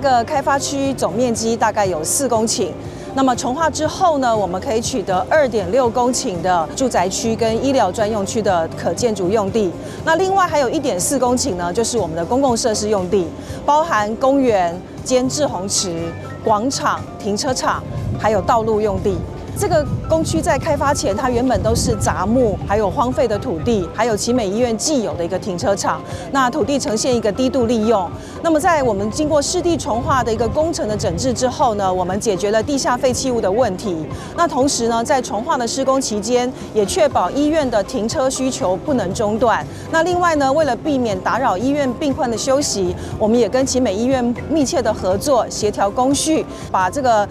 個開發區總面積大概有4公頃。那麼重劃之後呢，我們可以取得2.6公頃的住宅區跟醫療專用區的可建築用地。那另外還有1.4公頃呢，就是我們的公共設施用地，包含公園兼滯洪池、廣場、停車場，還有道路用地。這個工區在開發前，它原本都是雜木，還有荒廢的土地，還有奇美醫院既有的一個停車場。那土地呈現一個低度利用。那麼在我們經過市地重劃的一個工程的整治之後呢，我們解決了地下廢棄物的問題。那同時呢，在重劃的施工期間，也確保醫院的停車需求不能中斷。那另外呢，為了避免打擾醫院病患的休息，我們也跟奇美醫院密切的合作，協調工序，把這個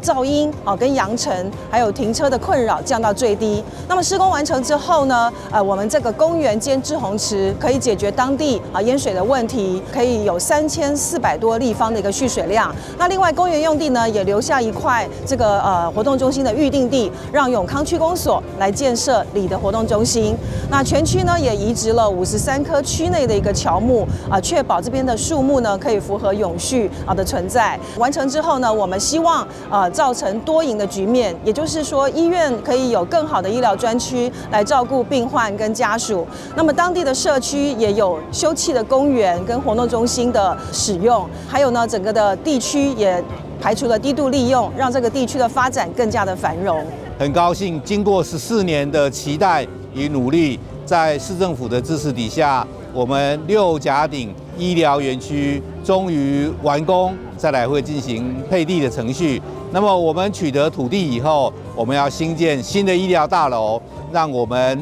噪音啊跟揚塵，還有停車的困擾降到最低。那麼施工完成之後呢，我們這個公園兼滯洪池可以解決當地啊淹水的問題，可以有3400多立方的一個蓄水量。那另外公園用地呢，也留下一塊這個活動中心的預定地，讓永康區公所來建設里的活動中心。那全區呢也移植了53棵區內的一個喬木啊，確保這邊的樹木呢可以符合永續啊的存在。完成之後呢，我們希望造成多贏的局面，也就是說，醫院可以有更好的醫療專區來照顧病患跟家屬。那麼當地的社區也有休憩的公園跟活動中心的使用，還有呢，整個的地區也排除了低度利用，讓這個地區的發展更加的繁榮。很高興，經過14年的期待與努力，在市政府的支持底下，我們六甲頂醫療園區終於完工，再來會進行配地的程序。那麼我們取得土地以後，我們要興建新的醫療大樓，讓我們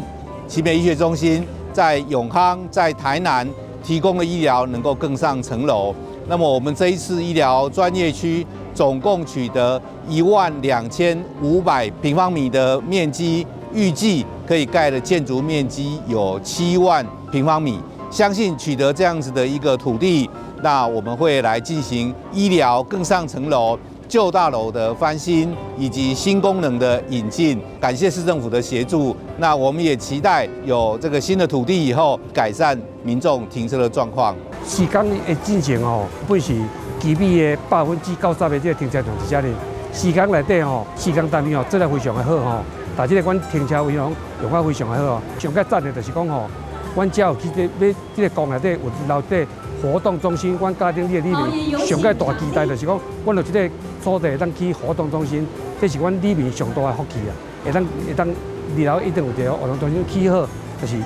奇美醫學中心在永康、在台南提供的醫療能夠更上層樓。那麼我們這一次醫療專業區總共取得1萬2500平方米的面積，預計可以蓋的建築面積有7萬平方米。相信取得這樣子的一個土地，那我們會來進行醫療更上層樓、舊大樓的翻新以及新功能的引進。感謝市政府的協助，那我們也期待有這個新的土地以後，改善民眾停車的狀況。時間的進程吼，本是基美的90%的這個停車場佇遮哩。時間內底吼，時間單位吼做得非常的好吼，但這個阮停車位攏用啊非常的好哦。上較讚的就是講吼，阮遮有去這欲這個公園內底有留這活動中心，阮家庭裡裡面上蓋大期待就是講，阮有這個所在會當去活動中心，這是阮里面上大的福氣啊！會當二樓一定有一個活動中心起好，就是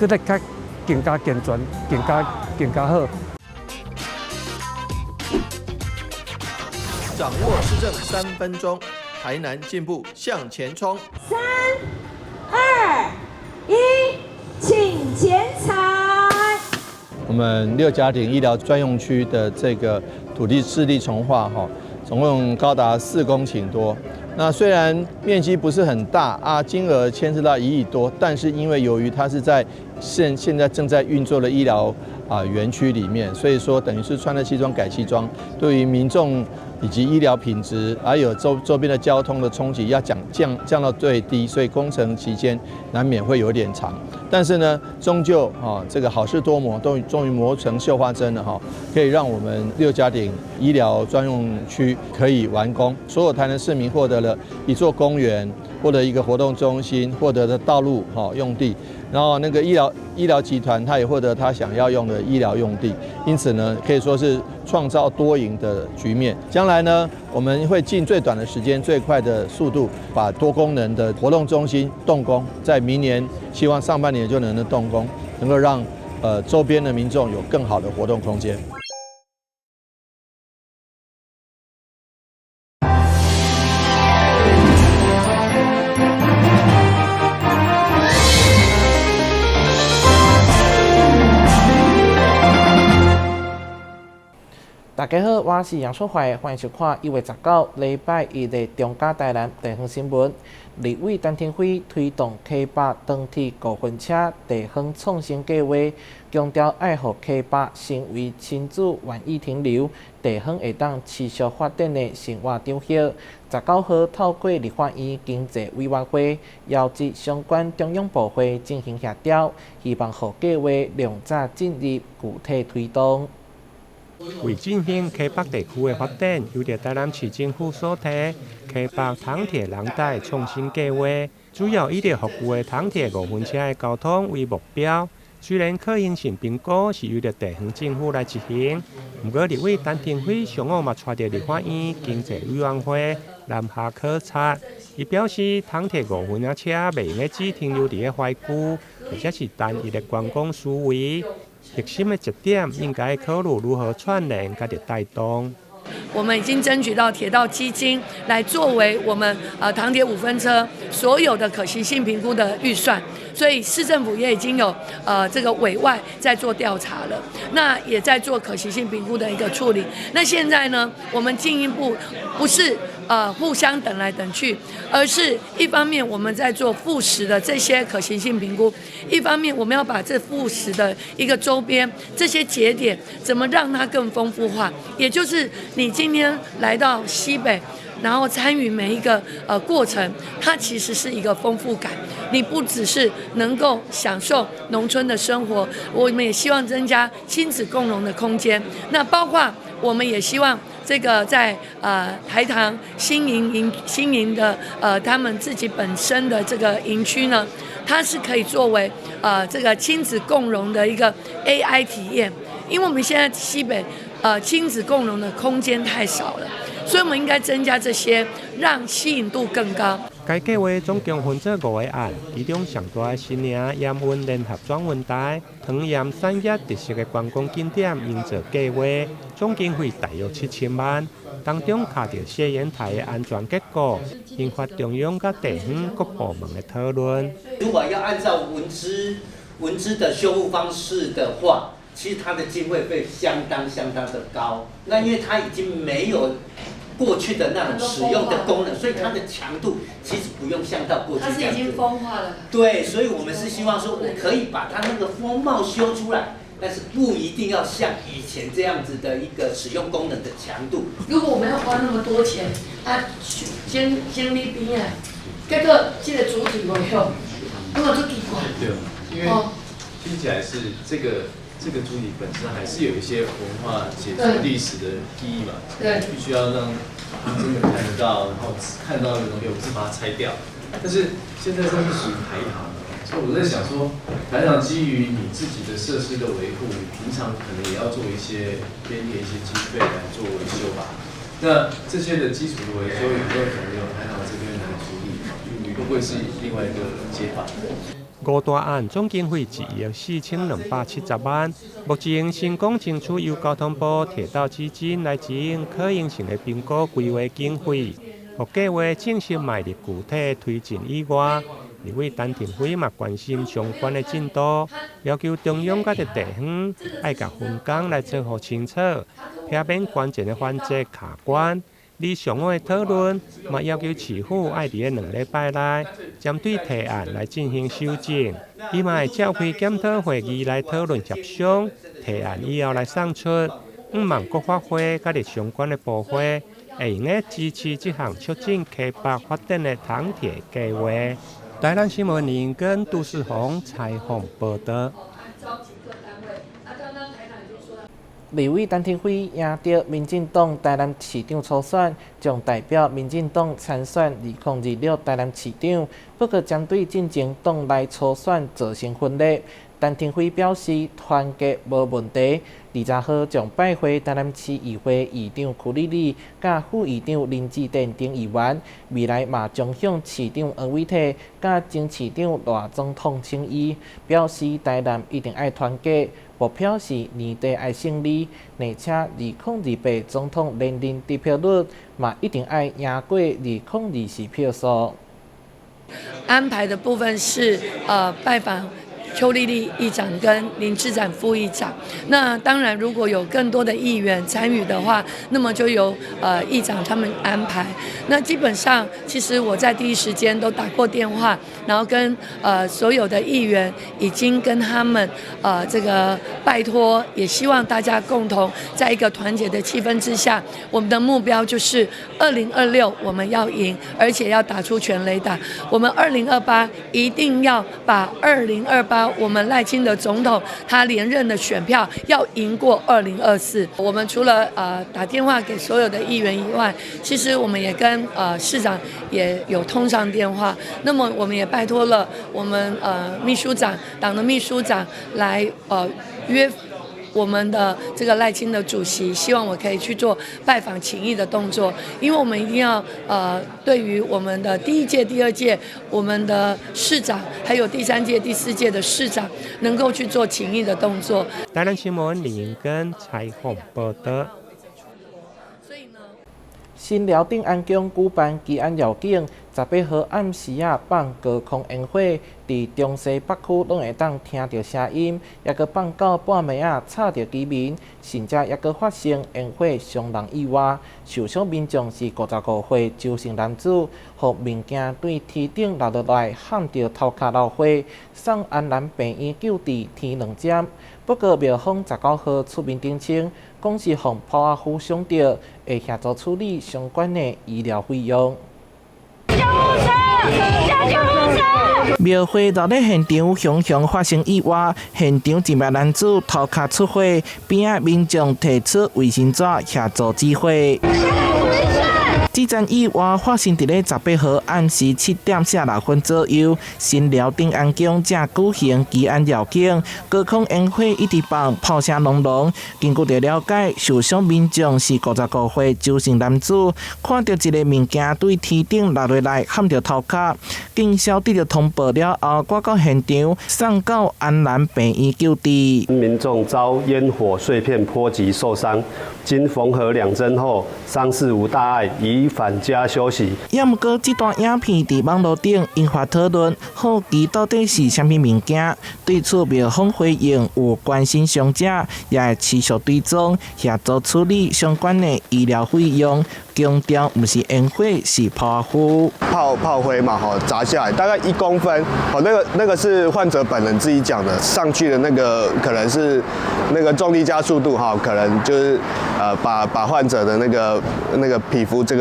閣再較更加健全、更加好。掌握市政3分鐘，台南進步向前衝。三、二、一，請剪彩。我們六甲頂醫療專用區的這個土地市地重劃，哈，總共高達4公頃多。那雖然面積不是很大啊，金額牽涉到1億多，但是因為由於它是在現在正在運作的醫療啊園區裡面，所以說等於是穿了西裝改西裝，對於民眾以及醫療品質，還有周邊的交通的衝擊，要降到最低，所以工程期間難免會有點長。但是呢，終究啊，這個好事多磨，都終於磨成繡花針了哈，可以讓我們六甲頂醫療專用區可以完工，所有台南市民獲得了一座公園，獲得一個活動中心，獲得的道路哈用地，然後那個醫療集團他也獲得他想要用的醫療用地，因此呢，可以說是創造多贏的局面。將來呢，我們會盡最短的時間、最快的速度，把多功能的活動中心動工，在明年希望上半年就能動工，能夠讓周邊的民眾有更好的活動空間。大家好，我是楊淑懷，歡迎收看1月19禮拜一的中嘉台南地方新聞。立委陳亭妃推動溪北長鐵五分車地方創生計畫，強調愛予溪北成為親子願意停留、地方會當持續發展的生活場域。19號透過立法院經濟委員會邀集相關中央部會進行協調，希望予計畫量早進入具體推動。為振興溪北地區的發展，由著台南市政府所提溪北糖鐵廊帶創新計劃，主要以著服務的糖鐵五分車的交通為目標。雖然可行性評估是由著地方政府來執行，毋過立委陳亭妃上午嘛帶著立法院經濟委員會南下考察，伊表示糖鐵五分仔車袂用得只停留佇咧懷舊，或者是單一的觀光思維，核心的節點應該考慮如何串聯佮著帶動。我們已經爭取到鐵道基金來作為我們糖鐵五分車所有的可行性評估的預算，所以市政府也已經有這個委外在做調查了，那也在做可行性評估的一個處理。那現在呢，我們進一步不是互相等來等去，而是一方面我們在做復實的這些可行性評估，一方面我們要把這復實的一個周邊這些節點，怎麼讓它更豐富化，也就是你今天來到溪北，然後參與每一個過程，它其實是一個豐富感。你不只是能夠享受農村的生活，我們也希望增加親子共融的空間。那包括我們也希望這個在台糖新營營新營的他們自己本身的這個營區呢，它是可以作為這個親子共融的一個 AI 體驗。因為我們現在溪北親子共融的空間太少了，所以我們應該增加這些，讓吸引度更高。該計劃總共分做五個案，其中上大的新營鹽運聯合轉運台、糖鹽產業特色的觀光景點營造計劃，總經費大約7000萬，當中卡著卸鹽台的安全結構，引發中央佮地方各部門的討論。如果要按照文資的修復方式的話，其實它的經費會相當相當的高。那因為它已經沒有過去的那種使用的功能，所以它的強度其實不用像到過去這樣子。它是已經風化了。對，所以我們是希望說，我可以把它那個風貌修出來，但是不一定要像以前這樣子的一個使用功能的強度。如果我們要花那麼多錢啊，先先立邊啊，結果這個主體無好，那麼就奇怪。對，因為聽起來是這個主體本身還是有一些文化解釋歷史的意義嘛，必須要讓他真的看得到，然後看到的東西，不是把它拆掉。但是現在這是屬於台糖，所以我在想說，台糖基於你自己的設施的維護，你平常可能也要做一些編列一些經費來做維修吧。那這些的基礎的維修有沒有可能由台糖這邊來處理？會不會是另外一個解法？五大案總經費1億4270萬，目前成功爭取由交通部鐵道基金來執行可行性的評估規劃經費，予計劃正式邁入具體推進以外，立委陳亭妃嘛關心相關的進度，要求中央佮地方愛共分工來做予清楚，避免關鍵的環節卡關。而上午的討論，嘛要求市府愛佇咧2禮拜內，針對提案來進行修正。伊嘛會召開檢討會議來討論協商，提案以後來送出。向望國發會佮相關的部會，會用得支持這項促進溪北發展的糖鐵計劃。台南新聞林跟杜世宏採訪報道。立委陳亭妃贏得民進黨台南市長初選，將代表民進黨參選2026台南市長。不過，針對進前黨內初選造成分裂，陳亭妃表示團結無問題。20號將拜會台南市議會議長邱莉莉、佮副議長林智典等議員，未來嘛將向市長黃偉哲、佮前市長賴總統請意，表示台南一定愛團結。目標是年底愛勝利，而且2028總統連任得票率嘛一定愛贏過2024票數。安排的部分是拜訪邱莉莉議長跟林智展副議長。那當然，如果有更多的議員參與的話，那麼就由議長他們安排。那基本上，其實我在第一時間都打過電話，然後跟所有的議員已經跟他們這個拜託，也希望大家共同在一個團結的氣氛之下，我們的目標就是2026我們要贏，而且要打出全壘打。我們2028一定要把2028。加我們賴清德總統他連任的選票要贏過2024。我們除了打電話給所有的議員以外，其實我們也跟市長也有通上電話。那麼我們也拜託了我們秘書長、黨的秘書長來約我們的這個賴清德主席，希望我可以去做拜訪請益的動作，因為我們一定要對於我們的第一屆、第二屆我們的市長，還有第三屆、第四屆的市長，能夠去做請益的動作。台南新聞李英根採訪報道。新寮鎮安宮舉辦祈安繞境，18號暗時仔放高空煙火，佇中西北區攏會當聽著聲音，抑閣放到半暝仔，吵著居民，甚至抑閣發生煙火傷人意外。受傷民眾是55歲周姓男子，予物件對天頂落落來，譀著頭殼流血，送安南病院救治，添兩針。不過廟方19號出面澄清，講是予炮仔灰傷著，會協助處理相關的醫療費用。廟會熱咧現場雄雄發生意外，現場一名男子頭殼出血，邊仔民眾提出衛生紙協助止血。這樁意外發生佇咧18號暗時7點46分左右，新寮鎮安宮正舉行祈安繞境，高空煙火一直放，炮聲隆隆。根據著了解，受傷民眾是55歲周姓男子，看著一個物件對天頂落落來，譀著頭殼。警消得著通報了後，趕到現場，送到安南病院救治。民眾遭煙火碎片波及受傷，經縫合2針後，傷勢無大礙，已返家休息。也毋過，這段影片佇網路頂引發討論，好奇到底是啥物物件？對此廟方回應有關心傷者，也會持續追蹤協助處理相關的醫療費用。強調毋是煙火，是炮灰。炮灰嘛，吼，砸下來大概1公分，哦，那個是患者本人自己講的，上去的那個可能是那個重力加速度，哈，可能就是把患者的那個皮膚這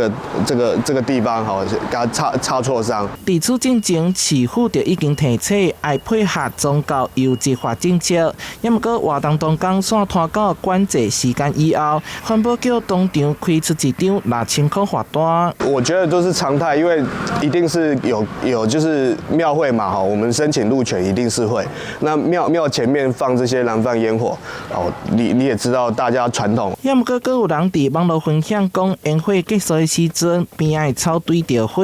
個地方，吼，給他擦挫傷。佇此進前，市府就已經提醒愛配合宗教優質化政策，也毋過活動當工煞拖到管制時間以後，環保局當場開出一張6000塊罰單。我覺得都是常態，因為一定是有就是廟會嘛，哈，我們申請路權一定是會。那廟前面放這些燃放煙火，哦，你也知道大家傳統。也毋過，閣有人佇網路分享講，煙火結束的時陣，邊仔的草堆著火，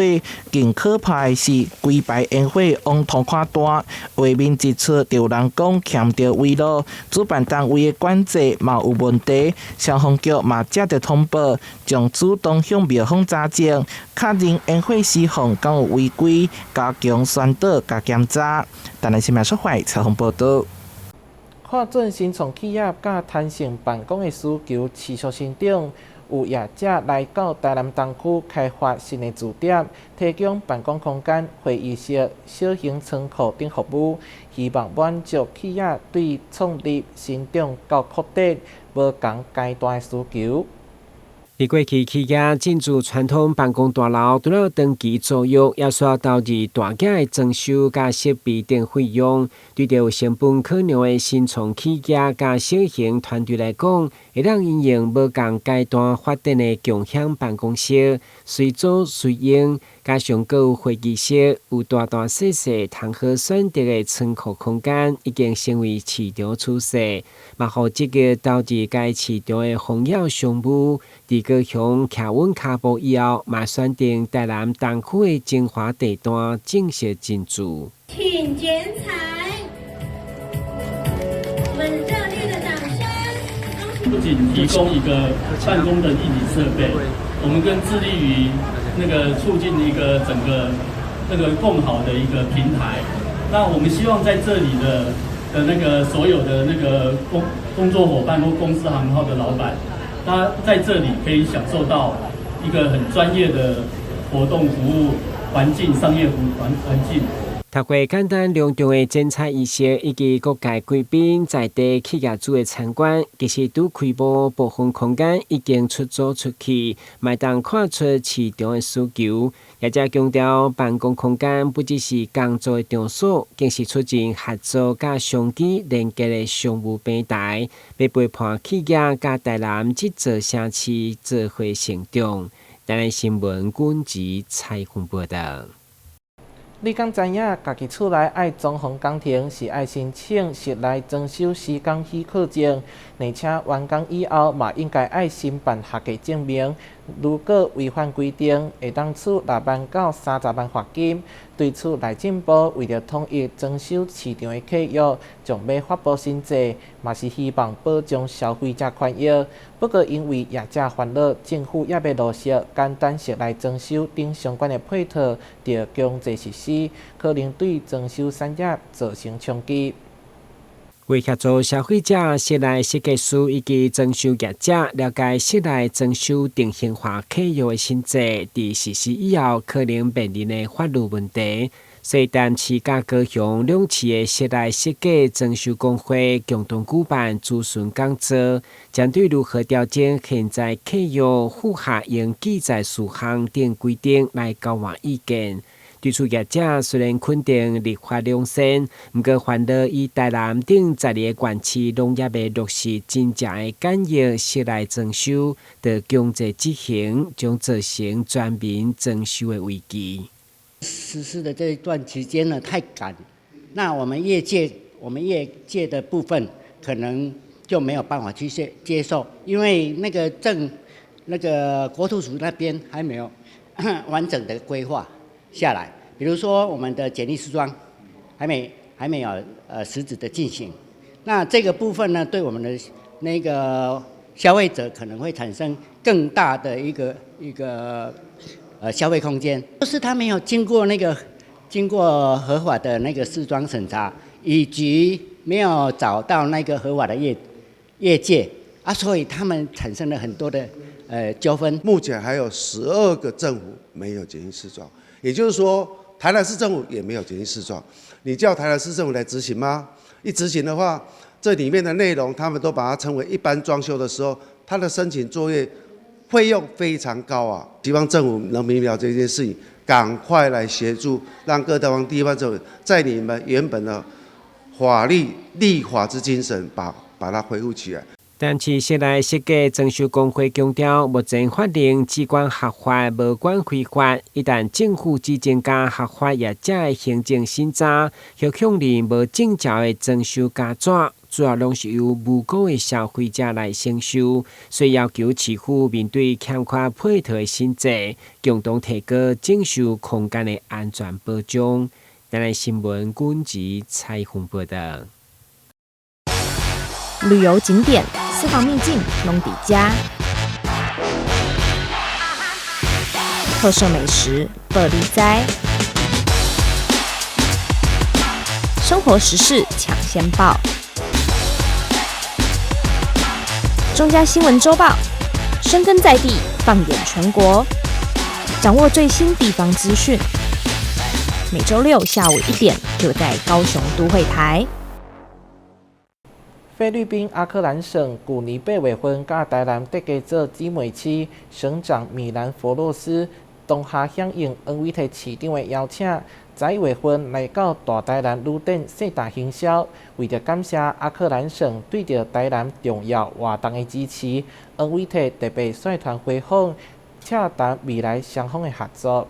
更可怕的是，規排煙火往塗跤彈，畫面一出，就有人講欠著圍路，主辦單位的管制嘛有問題，消防局嘛接著通報，將主動向廟方查證，確認煙火施放敢有違規，加強宣導佮檢查。台南新聞出發採訪報導。看準新創企業佮彈性辦公的需求持續成長，有業者來到台南東區開發新的駐點，提供辦公空間、會議室、小型倉庫等服務，希望滿足企業對創立、成長到擴展無仝階段的需求。佇過去，企業進駐傳統辦公大樓，除了長期租約，也需要投入大額的裝修佮設備等費用。對著有成本考量的新創企業佮小型團隊來講，會當因應無仝階段發展的共享辦公室，隨租隨用，加上閣有會議室，有大大細細通好選擇的倉庫空間，已經成為市場趨勢。嘛，予積極投入該市場的豐耀商務，佇高雄徛穩跤步以後，嘛選定台南東區的精華地段正式進駐。請剪彩，我們熱烈的掌聲。不僅提供一個辦公的硬體設備，我們更致力於那個促進一個整個那個共好的一個平台。那我們希望在這裡的那個所有的那個工作夥伴或公司行號的老闆，他在這裡可以享受到一個很專業的活動服務環境、商業環境。透過簡單隆重的剪彩儀式，以及各界貴賓在地企業主的參觀，其實拄開幕部分空間已經出租出去，嘛會當看出市場的需求。業者強調，辦公空間不只是工作的場所，更是促進合作佮商機連結的商務平台，欲陪伴企業佮台南這座城市做伙成長。台南新聞君子采訪報道。你敢知影，家己厝內愛裝潢工程是愛申請室內裝修施工許可證，而且完工以後嘛應該愛申辦合格證明。如果違反規定，會當處6萬到30萬罰金。對此，內政部為著統一裝修市場的契約，將欲發布新制，嘛是希望保障消費者權益。不過，因為業者煩惱，政府猶未落實簡單室內裝修等相關的配套，就強制實施，可能對裝修產業造成衝擊。為協助消費者、室內設計師以及裝修業者了解室內裝修定型化契約的新制，佇實施以後可能面臨的法律問題。所以，台南市佮高雄兩市的室內設計裝修公會共同舉辦諮詢講座，針對如何調整現在契約符合應記載事項等規定來交換意見。對此業者雖然肯定立法良善，毋過煩惱以台南等12個縣市攏猶未落實真正的簡易室內裝修，就強制執行，將造成全民裝修的危機。實施的這一段期間呢，太趕，那我們業界的部分可能就沒有辦法去接受，因為那個政那個國土署那邊還沒有完整的規劃下來，比如說我們的簡易試裝還沒有實質的進行，那這個部分呢，對我們的那個消費者可能會產生更大的一個消費空間，就是他沒有經過合法的那個試裝審查，以及沒有找到那個合法的業界啊，所以他們產生了很多的糾紛。目前還有12個政府沒有簡易試裝，也就是說台南市政府也沒有簡易試裝。你叫台南市政府來執行嗎？一執行的話，這裡面的內容他們都把它稱為一般裝修的時候，它的申請作業費用非常高啊！希望政府能明了這件事情，趕快來協助，讓各地方地方政府在你們原本的法律立法之精神把它恢復起來。但是室內設計裝修公會強調，目前法令只管合法，無管非法。一旦政府只增加合法業者的行政審查，或向認無證照的裝修加紙，主要攏是由無辜的消費者來承受。所以要求市府面對欠缺配套的新制，共同提高裝修空間的安全保障。台南新聞君子采訪報道。旅遊景點、私房秘境，攏佇遮；特色美食，報你知；生活時事搶先報，中嘉新聞週報，深耕在地，放眼全國，掌握最新地方資訊。每週六下午1點，就在高雄都會台。菲律賓阿克蘭省舊年8月份，佮台南得加做姊妹市，省長米蘭佛洛斯當下響應黃偉哲市長的邀請，11月份來到大台南旅展盛大行銷，為著感謝阿克蘭省對著台南重要活動的支持，黃偉哲特別率團回訪，洽談未來雙方的合作。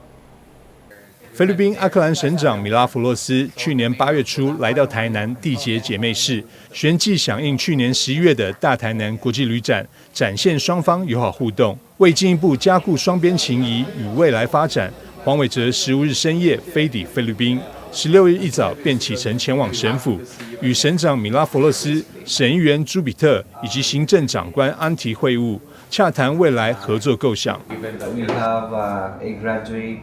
菲律賓阿克蘭省長米拉弗洛斯去年8月初來到台南締結姐妹市，旋即響應去年11月的大台南國際旅展，展現雙方友好互動。為進一步加固雙邊情誼與未來發展，黃偉哲15日深夜飛抵菲律賓，16日一早便啟程前往省府，與省長米拉弗洛斯、省議員朱比特以及行政長官安提會晤，洽談未來合作構想。 We have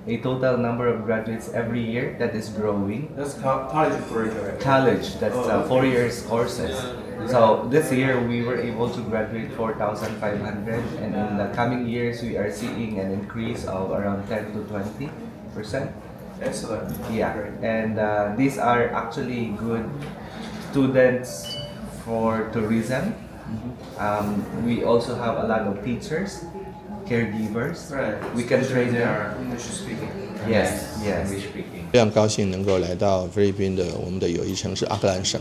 a total number of graduates every year that is growing. That's college graduate. College, that's 4 years courses. So this year we were able to graduate 4,500, and in the coming years we are seeing an increase of around 10 to 20%. Excellent. Yeah, and these are actually good students for tourism. We also have a lot of teachers Caregivers. We can train them. English speaking. Yes. English speaking. 非常高興能夠來到菲律賓的我們的友誼城市阿克蘭省，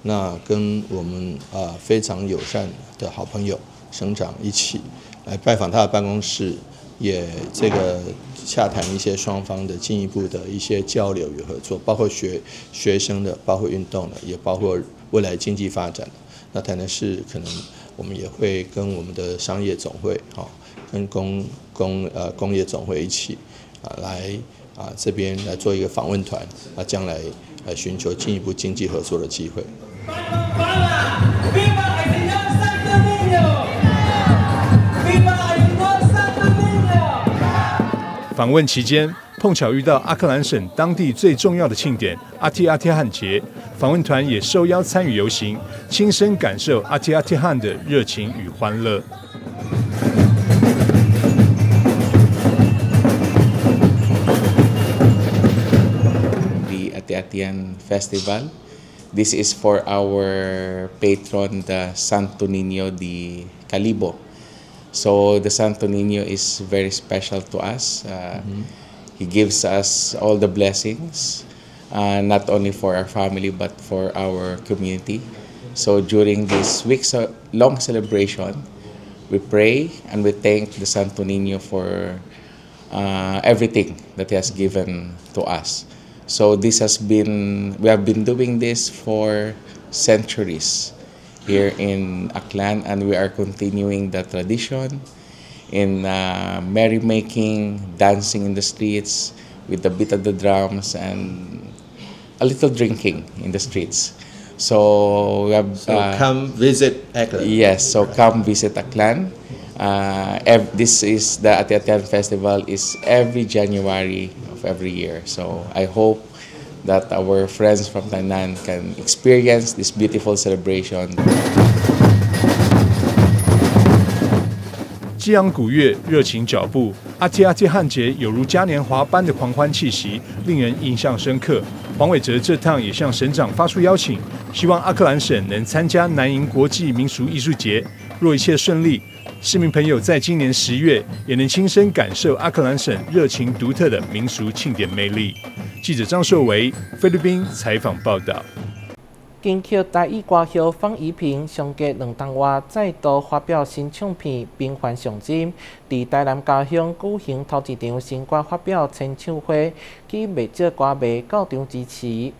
那跟我們非常友善的好朋友省長一起來拜訪他的辦公室，也這個洽談一些雙方的進一步的一些交流與合作，包括學生的，包括運動的，也包括未來經濟發展。那台南市可能我們也會跟我們的商業總會，跟工業總會一起來這邊來做一個訪問團，將來來尋求進一步經濟合作的機會。訪問期間，碰巧遇到阿克蘭省當地最重要的慶典阿提阿提漢節，訪問團也受邀參與遊行，親身感受阿提阿提漢的熱情與歡樂。 The Ati-Atihan Festival. This is for our patron, the Santo Niño de Kalibo. So the Santo Niño is very special to us. He gives us all the blessings, not only for our family but for our community. So during this week's long celebration, we pray and we thank the Santo Niño for everything that he has given to us. So we have been doing this for centuries here in Aklan, and we are continuing the tradition in merrymaking, dancing in the streets with the beat of the drums and a little drinking in the streets. So we have, So come visit Aklan. Yes, so come visit Aklan. This is the Ati-Atihan Festival is every January of every year. So I hope that our friends from Tainan can experience this beautiful celebration. 激昂鼓樂，熱情腳步，阿提阿提漢節有如嘉年華般的狂歡氣息，令人印象深刻。黃偉哲這趟也向省長發出邀請，希望阿克蘭省能參加南瀛國際民俗藝術節。若一切順利，市民朋友在今年10月也能親身感受阿克蘭省熱情獨特的民俗慶典魅力。記者張碩維，菲律賓採訪報道。金曲台語歌后方怡平相隔2冬外，再度發表新唱片《平凡上進》，佇台南家鄉舉行頭一場新歌發表簽唱會，吸引袂少歌迷到場支持。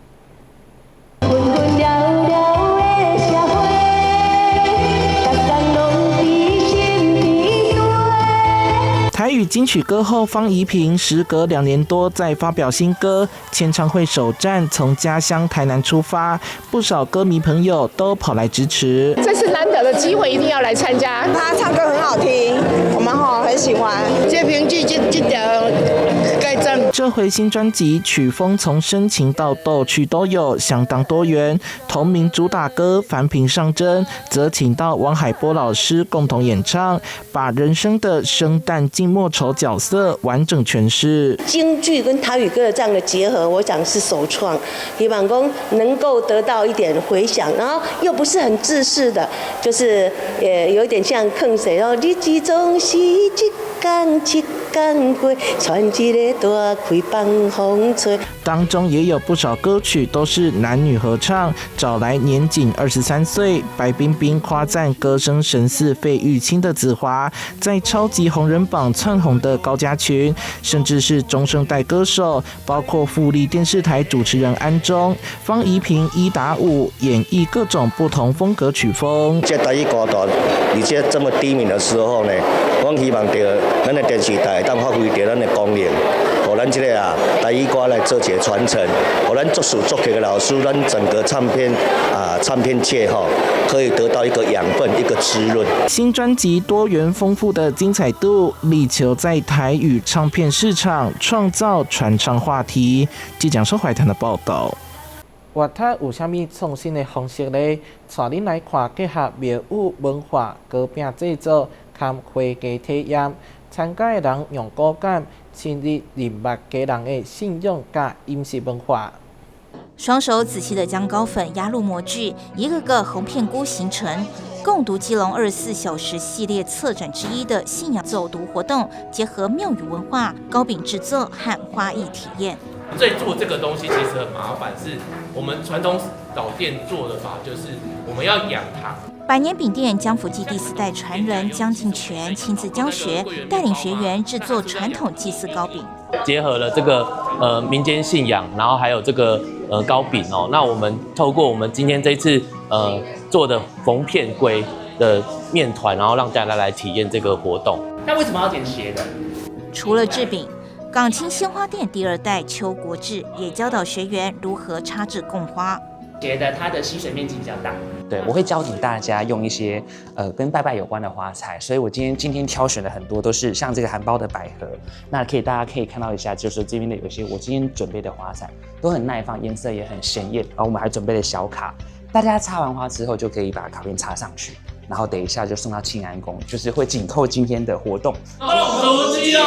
台語金曲歌后方怡平時隔2年多再發表新歌，簽唱會首站從家鄉台南出發，不少歌迷朋友都跑來支持。這是難得的機會，一定要來參加。他唱歌很好聽，我們很喜歡。這評劇這條該讚。這回新專輯曲風從深情到逗趣都有，相當多元。同名主打歌《凡平上陣》則請到王海波老師共同演唱，把人生的生旦淨末丑角色完整詮釋。京劇跟台語歌的這樣的結合，我想是首創。希望講能夠得到一點迴響，然後又不是很制式的，就是有點像坑誰哦，日子總是一天一天過，傳一個大開放風吹。當中也有不少歌曲都是男女合唱，找來年僅23歲、白冰冰誇讚歌聲神似費玉清的子華，在超級紅人榜竄紅的高家群，甚至是中生代歌手，包括富麗電視台主持人安忠、方怡平1打5，演繹各種不同風格曲風。這台語歌壇，而且這麼低迷的時候呢，我希望著咱的電視台當發揮著咱的功能，予咱這個台語歌來做一個傳承，予咱作詞作曲的老師，咱整個唱片界可以得到一個養分，一個滋潤。新專輯多元豐富的精彩度，力求在台語唱片市場創造傳唱話題。記者收懷談的報道。活態有啥物創新的方式呢？帶恁來看結合廟宇文化糕餅製作，含花藝體驗。參加的人用五感深入認捌家人的信仰佮飲食文化。雙手仔細地將糕粉壓入模具，一個個紅片菇形成。共讀基隆24小時系列策展之一的信仰走讀活動，結合廟宇文化、糕餅製作和花藝體驗。在做這個東西其實很麻煩，是我們傳統老店做的法，就是我們要養糖。百年餅店江福記第四代傳人江進全親自教學，帶領學員製作傳統祭祀糕餅，結合了這個民間信仰，然後還有這個糕餅哦。那我們透過我們今天這次做的縫片龜的麵團，然後讓大家來體驗這個活動。那為什麼要剪斜的？除了製餅，港青鮮花店第二代邱國志也教導學員如何插置貢花。斜的它的吸水面積比較大。對，我會教你大家用一些跟拜拜有關的花材，所以我今天挑選的很多都是像這個含苞的百合，那可以大家可以看到一下，就是這邊的有些我今天準備的花材都很耐放，顏色也很鮮豔，然後我們還準備了小卡，大家插完花之後就可以把卡片插上去，然後等一下就送到慶安宮，就是會緊扣今天的活動。共讀基隆。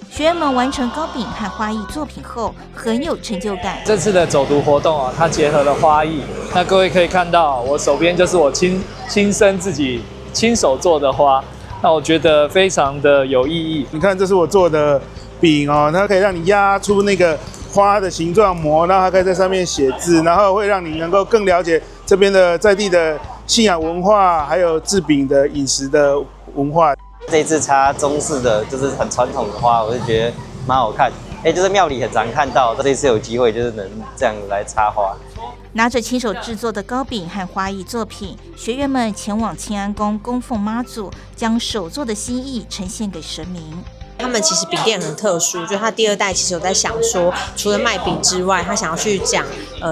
學員們完成糕餅和花藝作品後，很有成就感。這次的走讀活動啊，它結合了花藝。那各位可以看到，我手邊就是我親身自己親手做的花，那我覺得非常的有意義。你看，這是我做的餅哦，它可以讓你壓出那個花的形狀模，然後它可以在上面寫字，然後會讓你能夠更了解這邊的在地的信仰文化，還有製餅的飲食的文化。這次插中式的，就是很傳統的花，我就覺得蠻好看。就是廟裡很常看到，這次有機會就是能這樣來插花。拿着親手製作的糕餅和花藝作品，學員們前往慶安宮供奉媽祖，將手作的心意呈獻給神明。他們其實餅店很特殊，就他第二代其實有在想說，除了賣餅之外，他想要去講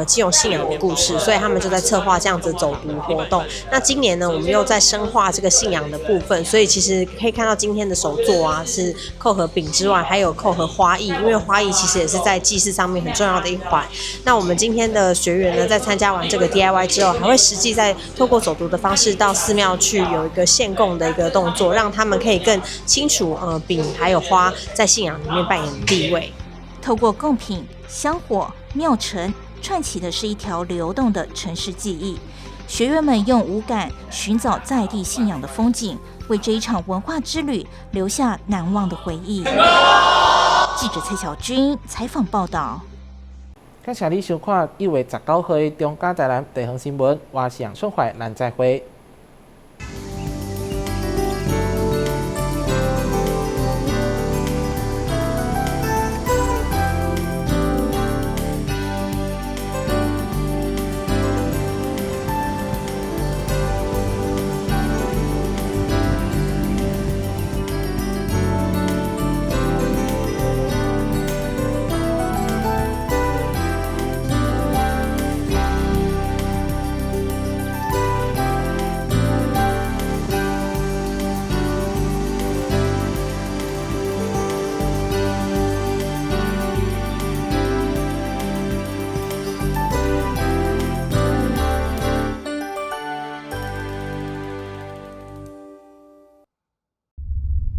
基隆信仰的故事，所以他們就在策劃這樣子走讀活動。那今年呢，我們又在深化這個信仰的部分，所以其實可以看到今天的手作啊，是扣合餅之外，還有扣合花藝，因為花藝其實也是在祭祀上面很重要的一環。那我們今天的學員呢，在參加完這個 DIY 之後，還會實際在透過走讀的方式到寺廟去有一個獻貢的一個動作，讓他們可以更清楚餅還有花在信仰裡面扮演的地位。透過貢品、香火、廟城，串起的是一條流動的城市記憶。學員們用五感尋找在地信仰的風景，為這一場文化之旅留下難忘的回憶。記者蔡小軍採訪報道。感謝你收看1月19號的中嘉台南地方新聞，我是楊春懷，咱再會。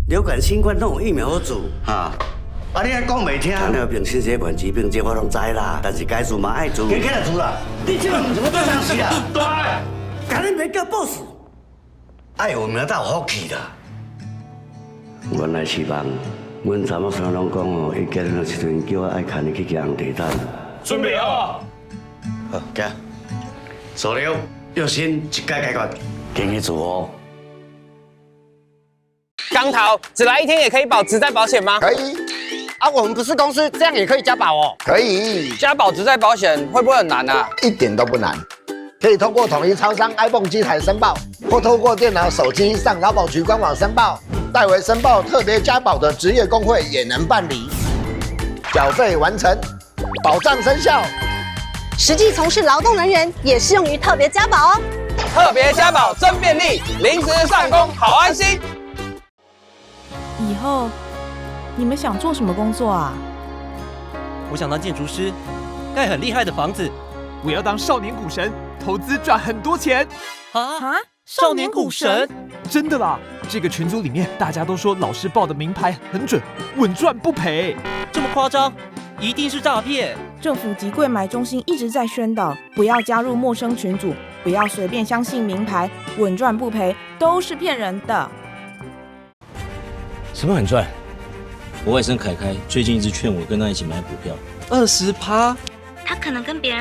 流感、新冠攏有疫苗好做，哈。啊，你按講袂聽。糖尿病、心血管疾病，這我攏知啦。但是該做嘛愛做。加起來做啦！你這個毋是欲做啥事啊？對。趕緊袂叫 boss。愛有名才有福氣啦。原來是夢，阮查某孫攏講哦，伊結婚的時陣叫我愛牽伊去騎紅地毯。準備好。好，行。數了，藥心一解解決，經去做哦。鋼頭只來一天也可以保職災保險嗎？可以。啊，我們不是公司，這樣也可以加保哦。可以。加保職災保險會不會很難啊？一點都不難，可以通過統一超商 iPhone 機台申報，或透過電腦、手機上勞保局官網申報。代為申報特別加保的職業工會也能辦理。繳費完成，保障生效。實際從事勞動人員也適用於特別加保哦。特別加保真便利，臨時上工好安心。以後你們想做什麼工作啊？我想當建築師，蓋很厲害的房子。我要當少年股神，投資賺很多錢。啊！少年股神？真的啦！這個群組裡面大家都說老師報的明牌很準，穩賺不賠。這麼誇張？一定是詐騙！政府及櫃買中心一直在宣導，不要加入陌生群組，不要隨便相信明牌，穩賺不賠都是騙人的。什麼很賺？我外甥凱凱最近一直勸我跟他一起買股票，20%。他可能跟別人。